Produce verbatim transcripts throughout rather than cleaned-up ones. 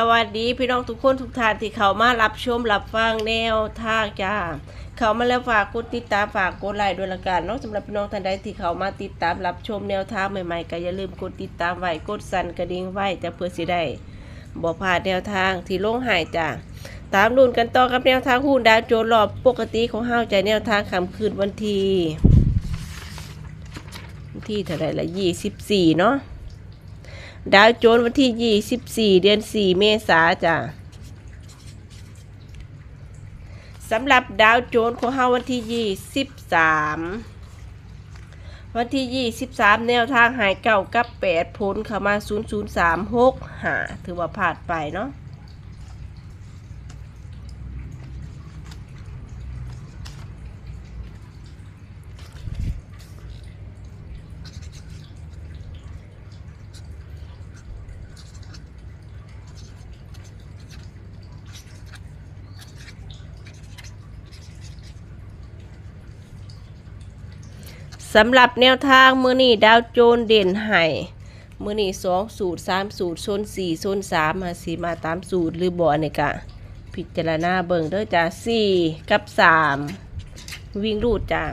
สวัสดีพี่น้องทุกคนทุกท่านที่เข้ามารับชมรับฟังแนวทางจ้า เข้ามาแล้วฝากกดติดตามฝากกดไลค์ด้วยละกันเนาะ สำหรับพี่น้องท่านใดที่เข้ามาติดตามรับชมแนวทางใหม่ๆ ก็อย่าลืมกดติดตามไว้กดสั่นกระดิ่งไว้จ้า เพื่อสิได้บ่พลาดแนวทางที่ลงให้จ้า ตามลุ้นกันต่อกับแนวทางหุ้นดาวโจนส์รอบปกติของเฮาจ้า แนวทางค่ำคืนวันที่ วันที่เท่าไหร่ละ ยี่สิบสี่เนาะ ดาวโจนส์วันที่ยี่สิบสี่ เดือนสี่ เมษาจ้ะ สำหรับดาวโจนส์ของเฮาวันที่ยี่สิบสาม วันที่ยี่สิบสาม แนวทางให้เก้ากับแปด ผลเข้ามา ศูนย์ศูนย์สาม หกห้า ถือว่าพลาดไปเนาะ สำหรับแนวทางมื้อนี้ดาวโจนส์เด่นให้ มื้อนี้สองสูตร สามสูตร โซนสี่ โซนสาม หาสิมาตามสูตรหรือบ่ อันนี้กะพิจารณาเบิ่งเด้อจ้า สี่กับสาม วิ่งรูดจ้า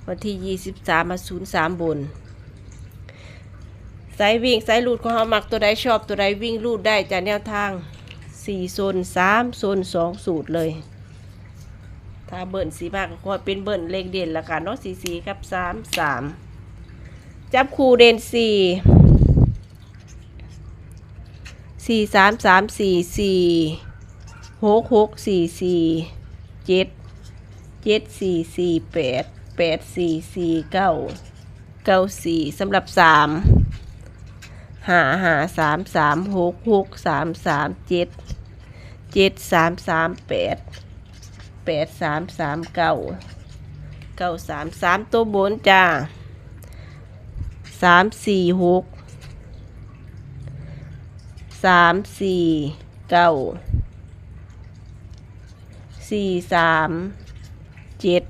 วันที่ยี่สิบสาม มา ศูนย์สาม บน สายวิ่งสายรูดของเฮามักตัวใดชอบตัวใดวิ่งรูดได้จ้า แนวทาง สี่โซน สามโซน สองสูตรเลย ถ้าเบิ้ลสิมากก็ขอเป็นเบิ้ลเลขเด่นละกันเนาะ สี่สี่ กับ สามสาม จับคู่เด่น สี่ สี่สามสามสี่สี่ หกหกสี่สี่ เจ็ดเจ็ดสี่สี่แปด แปดสี่สี่เก้า เก้าสี่ สำหรับ สาม ห้าห้าสามสาม หกหกสามสาม เจ็ดเจ็ดสามสามแปด แปดสามสามเก้า เก้าสาม สามตัวบนจ้า สามสี่หก สามสี่เก้า สี่สามเจ็ด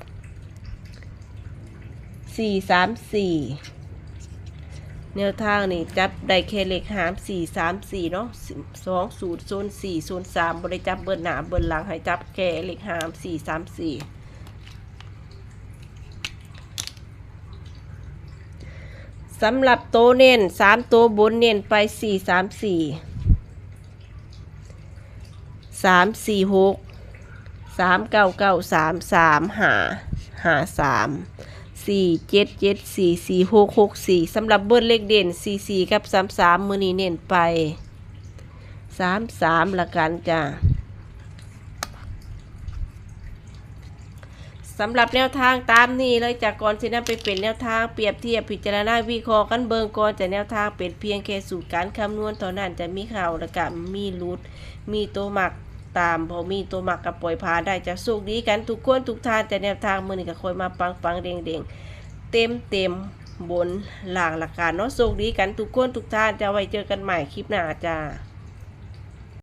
สี่สามสี่ แนวทางนี่จับได้แค่เลขหาม สี่สามสี่ เนาะ สองสูตร โซนสี่ โซนสาม บ่ได้จับเบิ้ลหน้าเบิ้ลหลัง ให้จับแค่เลขหาม สี่สามสี่ สำหรับโตเน้น สามตัวบนเน้นไป สี่สามสี่ สามสี่หก สามเก้าเก้าสาม สามห้าห้าสาม สี่เจ็ดเจ็ดสี่ สี่หกหกสี่ สำหรับเบิ้ลเลขเด่น สี่สี่ กับ สามสาม มื้อนี้เน้นไป สามสาม ละกันจ้า สำหรับแนวทางตามนี้เลยจ้า ก่อนสินำไปเป็นแนวทางเปรียบเทียบพิจารณาวิเคราะห์กันเบิ่งก่อนจ้า แนวทางเป็นเพียงแค่สูตรการคำนวณเท่านั้นจ้า มีเข้าแล้วก็มีหลุด มีตัวมักตาม บ่มีตัวมักก็ปล่อยผ่านได้จ้า โชคดีกันทุกคนทุกท่านจ้า แนวทางมื้อนี้ก็ค่อยมาปังๆ เด้งๆ เต็มๆ บนล่างละกันเนาะ โชคดีกันทุกคนทุกท่านจ้า ไว้เจอกันใหม่คลิปหน้าจ้า